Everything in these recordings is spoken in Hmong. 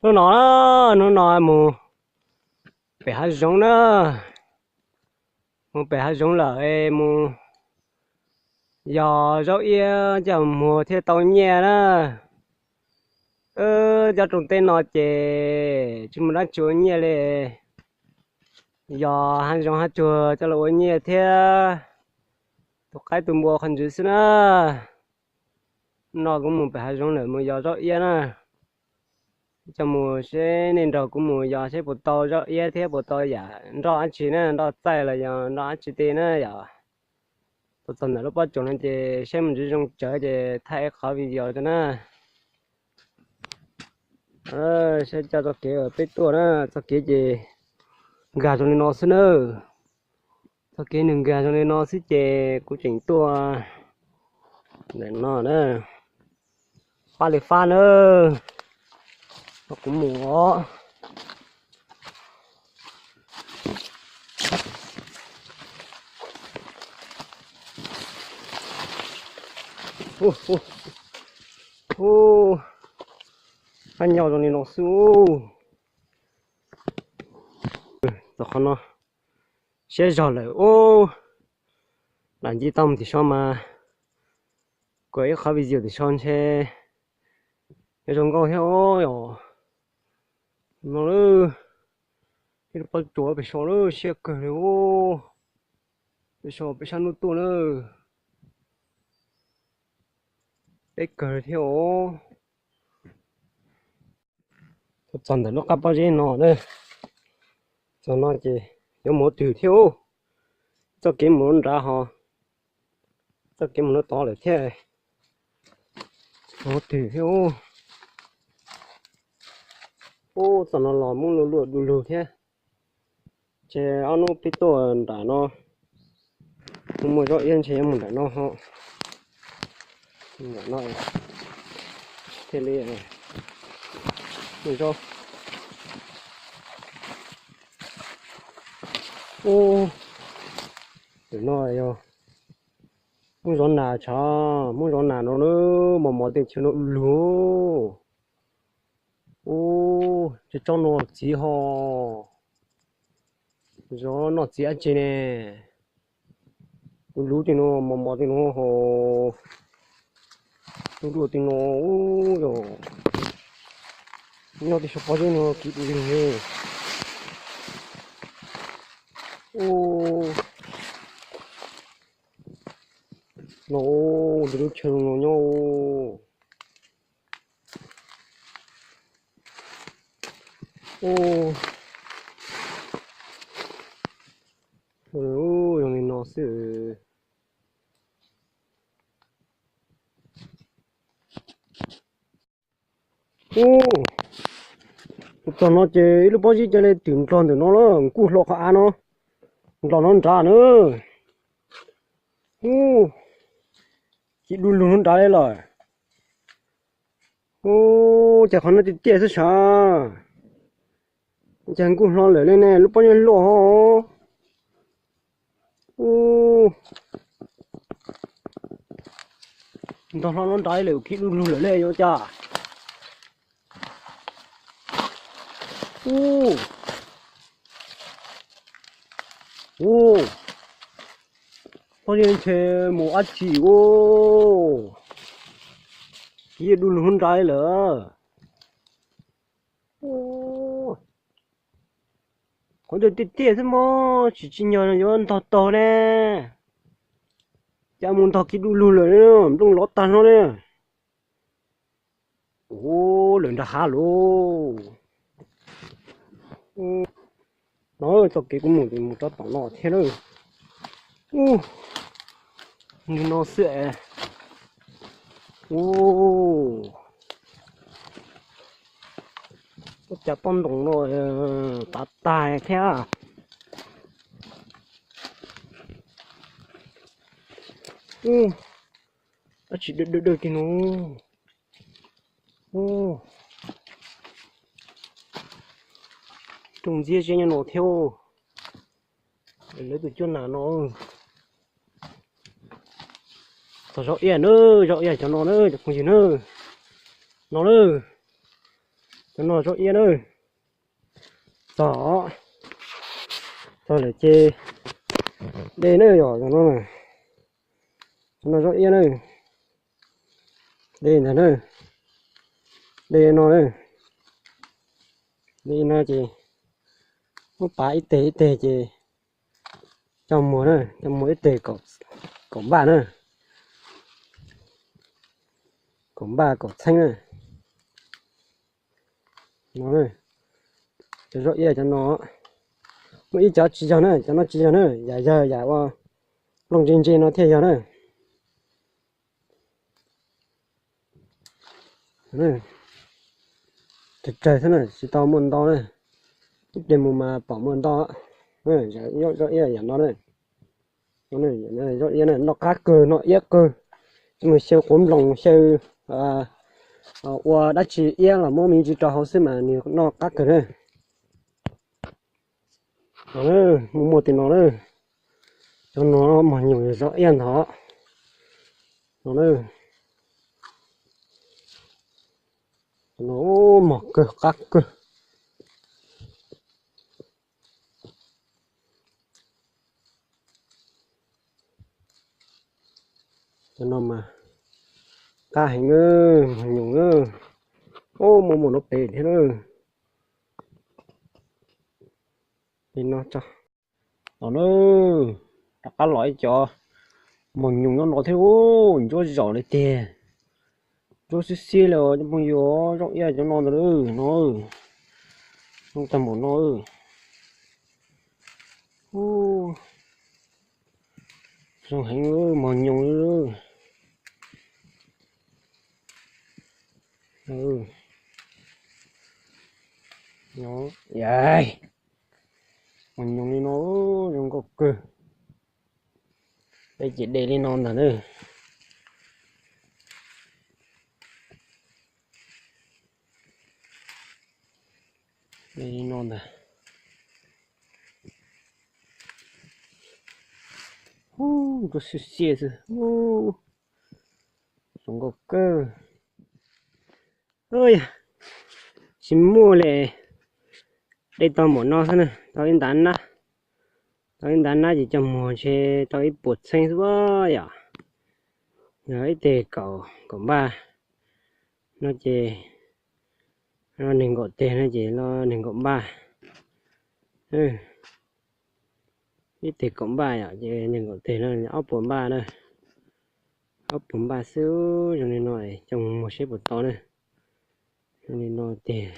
Hnub no, hnub no mus pem hav zoov na, mus pem hav zoov lawm es mus yos zaub iab coj muag thiaj tau nyiaj na. Cov rooj teb no ces tsis muaj dab tsi ua nyiaj li, yos hav zoov hav tsuag coj los ua nyiaj thiab, tus qaib tus npua qhov ntxwv xwb na. No kuv mus pem hav zoov lawm mus yos zaub iab na. Coj mus seb nej nrog kuv mus yos seb puas tau zaub iab thiab puas tau yam nroj dab tsi na, nroj txaij los yog nroj dab tsi tej na yom. Txog ntawm lub pob tsuas no ces saib mus ntsis zoo tsawv ces thaij ib qhov video rau na. Saib coj txoj kev peb tuaj na, txoj kev ces nkag zoo li no xwb na. Txoj kev nws nkag zoo li no xwb ces kuv tseem tuaj ntawm no na. Fab li fab na, kuv mus os. Ub, nyob zoo li no xwb. Txog qhov no siab zog lawm ub. Lam nce tau mus tim so mas kuv ib qhov video tim so ntshe yuav zoo nkauj thiab os. No lawm, ib lub pob tsuas pem so lawm, siab kawg li ub. Pem so pem sab hnub tuaj na, peb kawg thiab os. Txog ntawm lub qab pob zeb no na, txog no ces yuav mus ua twg thiab ub. Txoj kev mus lub nrad ho, txoj kev mus lub tod lawm thiab, mus ua twg thiab ub. Ub, txoj no los muab luaj luaj du lug thiab. Ces ob hnub peb tuaj nram no, muaj zaub iab ntshe yuav mus nram no ho. Nram no thiaj li muaj zaub. Ub, ntawm no yog muab zov nas tshav, muab zov nas no na, mos mos tej chaw no du lug. Ub, tej tsob no txiv ho, zov noj txiv dab tsi ne. Lub lub tej no, mos mos tej no ho, lub duaj tej no, ub yog, nyob tej saum pob zeb no kiv du lug li. Ub, no, tej lub chaw no nyob. Ub, zoo li no xwb. Ub, txog no ces ib lub pob zeb ca le twm ndlog ntawm no lawm, nkuj hlo qhov av no, ndlog no nrad na. Ub, kiv du lug nrad li lawm. Ub, cas qhov no tiaj tiaj xwb sav. Cas nkuj hlo lawm li ne, lub pob zeb loj ho. Ub, ntog hlo no nrad lawm, kiv du lug lawm li yuav cas. Ub, ub, pob zeb ntshe mus dab tsi ub. Kiv du lug nrad lawm. Qhov ncauj tiaj tiaj xwb mog, tsis tsim nyog yuav ntog taug ne. Cas mus ntog kiv du lug lawm, nplooj lov tag no ne. Ub, lawm nram hav lauj. No txoj kev kuv mus, mus rau tom no thiab lauj. Ub, nws no xwb es. Ub, ua cas toj ntoo no tav tag thiab. Ub, dab tsi dawb dawb dawb kiag no. Ub, rooj ntxiab zeb nyob no thiab. Lawv tus cuab nas no. Txog zaub iab na, zaub iab cov no na cov phooj ywg na. No na. Cov no zaub iab na. Txog, txog lawm ces de na yom, cov no, cov no zaub iab na. De ntawd na, de no na, de no ces muab pav ib teg ib teg ces coj muag na, coj muag ib teg kaum npaj na, kaum npaj kaum txheeb na. No, cov zaub iab cov no, muaj ib cov tsis yog na, cov no tsis yog na, yam yog yam ua nplooj ntse ntse no thiaj yog na. Tsawg tsawg xwb na, tsis tau muaj ntau na, ib pliag mus mas pom muaj ntau. Zaub iab yam no na, zaub iab noj qab kawg, noj iab kawg, mus xyaw quav nploos, xyaw ua dab tsi iab los muab me ntsis rau hauv xwb mas nws noj qab kawg na. Muaj muaj tej no na, cov no mos nyoos zaub iab ntag. No, mos kawg qab kawg. Cov no mas qab heev, mos nyoos. Ub, muaj muaj no pem thiab na. Li no tso. Los na, rov qab los ib co mos nyoos nyob no thiab, ntsuab zom li tiag. Ntsuab xiab xiab li os cov phooj ywg, zaub iab cov no ntag no. Zoo tag npaum no. Zoo heev, mos nyoos li. Mos nyoos li no zoo nkauj kawg. Peb ces de li no ntag na. De li no ntag. Ub, ntsuab xiab xiab xwb. Zoo nkauj kawg. Tsis muaj li, de tau npaum no xwb na, tau ib ntav nab. Tau ib ntav nab ces coj muag ntshe tau ib puas txheeb xwb yom. Yog ib teg kaum npaj no ces, nees nkaum teg no ces los nees nkaum npaj. Ib teg kaum npaj yom, ces nees nkaum teg no ob puas npaj na. Ob puas npaj xwb, zoo li no coj mus muag seb puas tau na. Zoo li no tiag.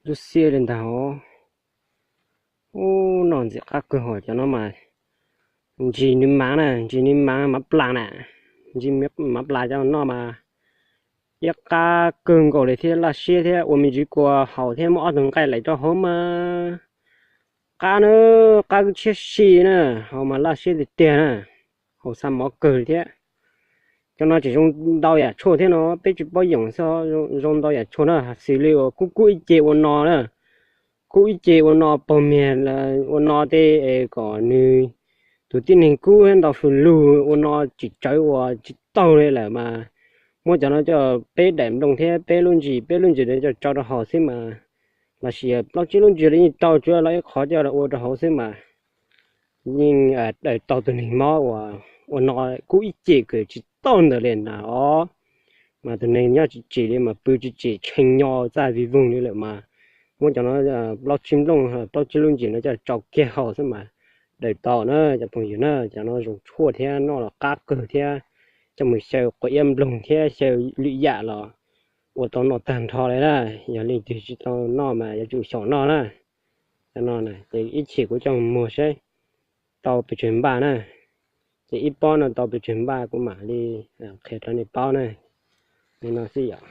Ntsuab xiab li ntag os. Ub, noj ntxim qab kawg hos cov no mas. Ntsis nws maav na, ntsis nws maav mav plas na. Ntsis mav plas cov noj mas iab qab kawg nkaus li thiab, laj siab thiab, ua me ntsis kua haus thiab, muab ob tug nqaij lais rau hauv mas qab na, qab tshiab si na, haus mas laj siab tiag tiag na, haus xa mov kawg li thiab. Cov no tseem zoo ntau yam tshuaj thiab no, peb tsis paub yoom xwb, zoo ntau yam tshuaj na, xws li uas kub kub ib ce ua no na, kub ib ce ua no paug miag ua no tej kom nws tus tib neeg kub thiab ntau hws lug ua no tsis tsawv ua tsis taug li lawm mas muab cov no coj peb daim nplooj thiab peb lub ntsis, peb lub ntsis coj tso rau hauv xwb mas, lossis plaub tsib lub ntsis los yeej tau, tsuav los ib qhov coj los ua rau hauv xwb mas yeej daws tau tus neeg mob uas ua no kub ib ce kws tsis taug ntawd li na os. Mas tus neeg nyob tsis tsim li mas pw tsis tsim tshee nyo txaj vig voog li lawm mas muab cov no plaub tsib nplooj, plaub tsib lub ntsis no coj tso kiag hauv xwb mas daws tau na cov phooj ywg na. Cov no zoo tshuaj thiab noj los qab kawg thiab, coj mus xyaw quav iab nploog thiab xyaw lwm yam los ua tau noj tag nrho li na. Yog leej twg tsis tau noj mas yuav tsum xyaum noj na. Cov no ces ib chim kuv coj mus muag seb tau pes tsawg npaj na. Ces ib pob no tau pes tsawg npaj kuv mam li qhia rau nej paub na. Li no xwb yom.